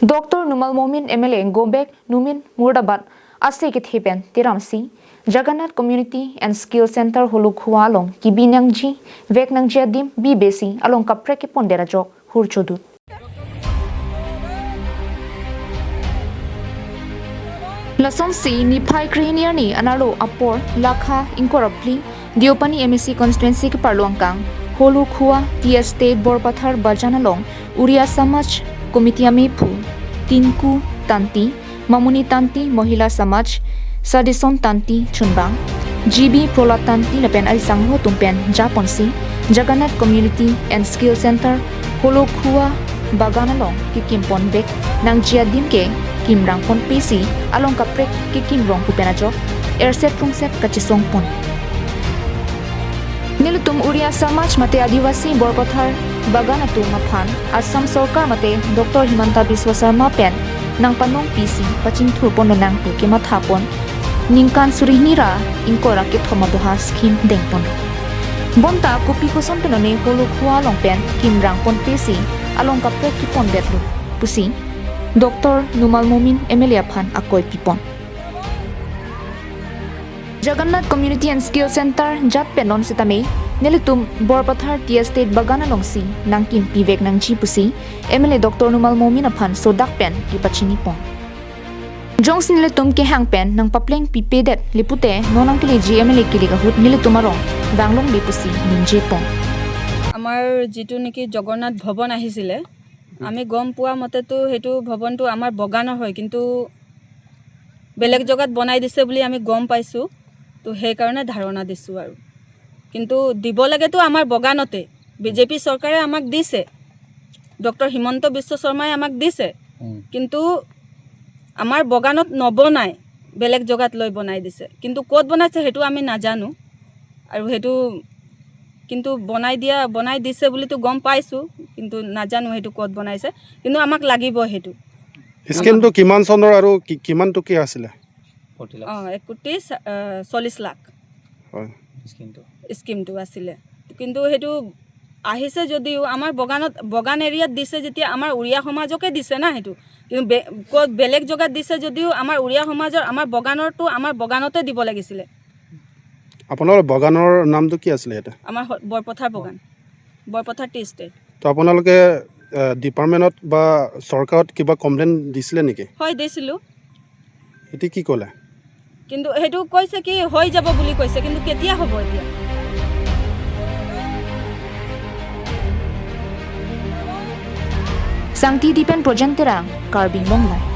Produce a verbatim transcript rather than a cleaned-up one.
Doctor Numal Momin M L A go back Numin Murdabad ase kethe pen tiramsi Jagannath Community and Skill Center Holokhua along kebi nangji vek nangji adim bibesi along kaprek kepondet ajok hur chodut. Lasonsi niphai krehini arni anarlo apor lakha ingkoi ra phli Deopani M A C constituency keparlo angkang Holokhua Tea Estate Borpathar Bagan along Oriya Samaj Committee amephu Tinku Tanti, Mamuni Tanti, Mohila Samaj Sadison Tanti Chunbang, G B Prola Tanti lapen arisangho atum pen japonsi Jagannath Community and Skill Center Holokhua Bagan along kekim ponvek nangji adim ke kimrang ponpesi along kaprek kekim rong pu pen ajok erset prungset kachesong pon. Nelitum Oriya Samaj mate Adivasi Borpathar Bagan atum aphan Assam Sorkar mate Doctor Himanta Biswa Sarma pen nangpanong pisi pachingthur pon nang pu kematha pon ningkan suri hini ra ingkoi ra kethom aboha scheme deng pon. Bonta kopi koson pen one Holokhua along pen kimrang ponpesi along kaprek kepondetlo pusi Doctor Numal Momin M L A aphan akoi pipon. Jagannath Community and Skill Center jat pen non sitame nelitum Borpathar Tea Estate Bagan alongsi nangkimpi vek nangji pusi M L A Doctor Numal Momin aphan sodak pen kepachini pon. Jongsi nelitum kehang pen nangpapleng pipedet le pute non nangkeleji M L A kilik ahut nelitum arong vanglongle pusi ningje pon. আমাৰ যিটো নেকি জগন্নাথ ভৱন আহিছিলে, আমি গম পোৱা মতেতো সেইটো ভৱনটো আমাৰ বগানৰ হয়, কিন্তু বেলেগ জেগাত বনাই দিছে বুলি আমি গম পাইছোঁ। তো সেইকাৰণে ধাৰণা দিছোঁ আৰু। কিন্তু দিব লাগেতো আমাৰ বগানতে। বিজেপি চৰকাৰে আমাক দিছে, ডক্টৰ হিমন্ত বিশ্ব শৰ্মাই আমাক দিছে, উম। কিন্তু আমাৰ বগানত নবনাই, বেলেগ জেগাত লৈ বনাই দিছে। কিন্তু ক'ত বনাইছে সেইটো আমি নাজানো। আৰু সেইটো কিন্তু বনাই দিয়া, বনাই দিছে বুলিতো গম পাইছোঁ, কিন্তু নাজানো সেইটো ক'ত বনাইছে। কিন্তু আমাক লাগিব সেইটো। স্কিমটো কিমান চনৰ আৰু কি-, কিমান টকীয়া আছিলে? ফৰ্টি লাখ। অ, এক কোটি চা-, আ, চল্লিছ লাখ। হয়। স্কিমটো। স্কিমটো আছিলে। কিন্তু সেইটো আহিছে যদিও আমাৰ বগানত, বগান এৰিয়াত দিছে যেতিয়া আমাৰ উৰিয়া সমাজকে দিছে না সেইটো। কিন্তু বে-, ক'ত বেলেগ জেগাত দিছে যদিও আমাৰ উৰিয়া সমাজৰ, আমাৰ বগানৰটো আমাৰ বগানতে দিব লাগিছিলে। আপোনালোকৰ বগানৰ নামটো কি আছিলে ইয়াতে? আমাৰ হ-, বৰপথাৰ বগান, বৰপথাৰ টি ষ্টেট। তো আপোনালোকে, এ, ডিপাৰ্টমেণ্টত বা চৰকাৰত কিবা কমপ্লেইন দিছিলে নেকি? হয়, দিছিলোঁ। এতিয়া কি ক'লে? কিন্তু সেইটো কৈছে কি হৈ যাব বুলি কৈছে, কিন্তু কেতিয়া হ'ব এতিয়া? Sangti Dipen Projen Terang, Karbi Anglong Live.